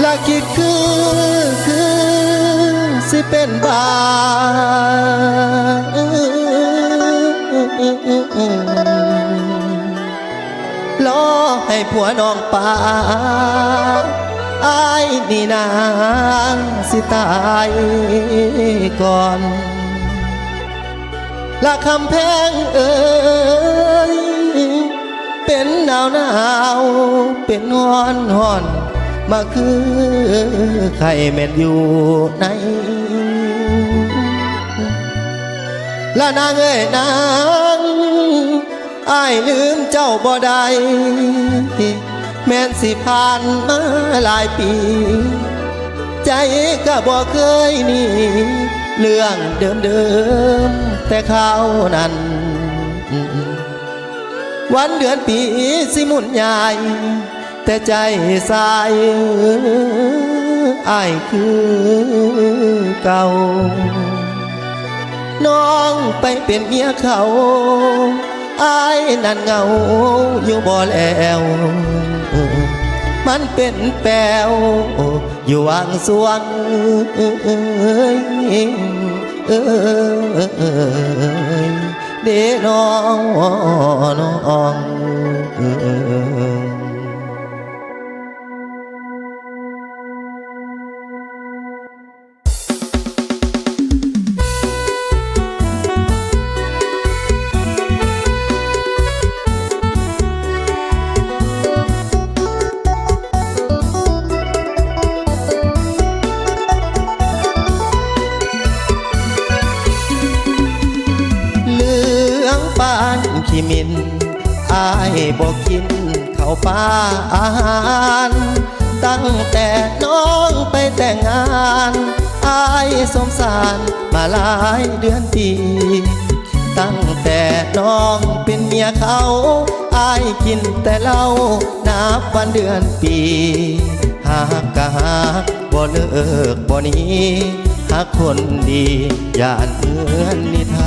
ລະຄິດຄື ຄືຊິເປັນບ້າ ລໍໃຫ້ຜົວນ້ອງປາ ອ້າຍນີ້ນາຊິຕາຍກ່ອນ. ລະຄຳແພງເອີຍ ເປັນໜາວໜາວ ເປັນຮ້ອນຮ້ອນ ມາຄືໄຂ້ແມ່ນຢູ່ໃນ. ລະນາງເອີຍນາງ ອ້າຍລືມເຈົ້າບໍ່ໄດ້ ແມ່ນຊິຜ່ານມາຫຼາຍປີ ໃຈກະບໍ່ເຄີຍໜີ ເລື່ອງເດີມໆແຕ່ຄາວນັ້ນ. ວັນເດືອນປີຊິໝູນຍ້າຍ ແຕ່ໃຈຊາຍອ້າຍຄືເກົ່າ. ນ້ອງໄປເປັນເມຍເຂົາ ອ້າຍນັ້ນເຫງົາຢູ່ບໍ່ແລ້ວ ມັນເປັນແປວຢູ່ຫວ່າງຊ່ວງ ເອີຍ ເອີຍ ເດ້ນ້ອງ ນ້ອງ. ເຫຼືອງປານຂີ້ໝິ່ນ ອ້າຍບໍ່ກິນເຂົ້າປາອາຫານ. ຕັ້ງແຕ່ນ້ອງໄປແຕ່ງງານ ອ້າຍສົງສານມາຫຼາຍເດືອນປີ. ຕັ້ງແຕ່ນ້ອງເປັນເມຍເຂົາ ອ້າຍກິນແຕ່ເຫຼົ້າ ນັບວັນເດືອນປີ. ຫາກກະຫາກ ບໍ່ເລີກບໍ່ໜີ ຫາກຄົນດີ ຢ້ານເໝືອນນິທານ.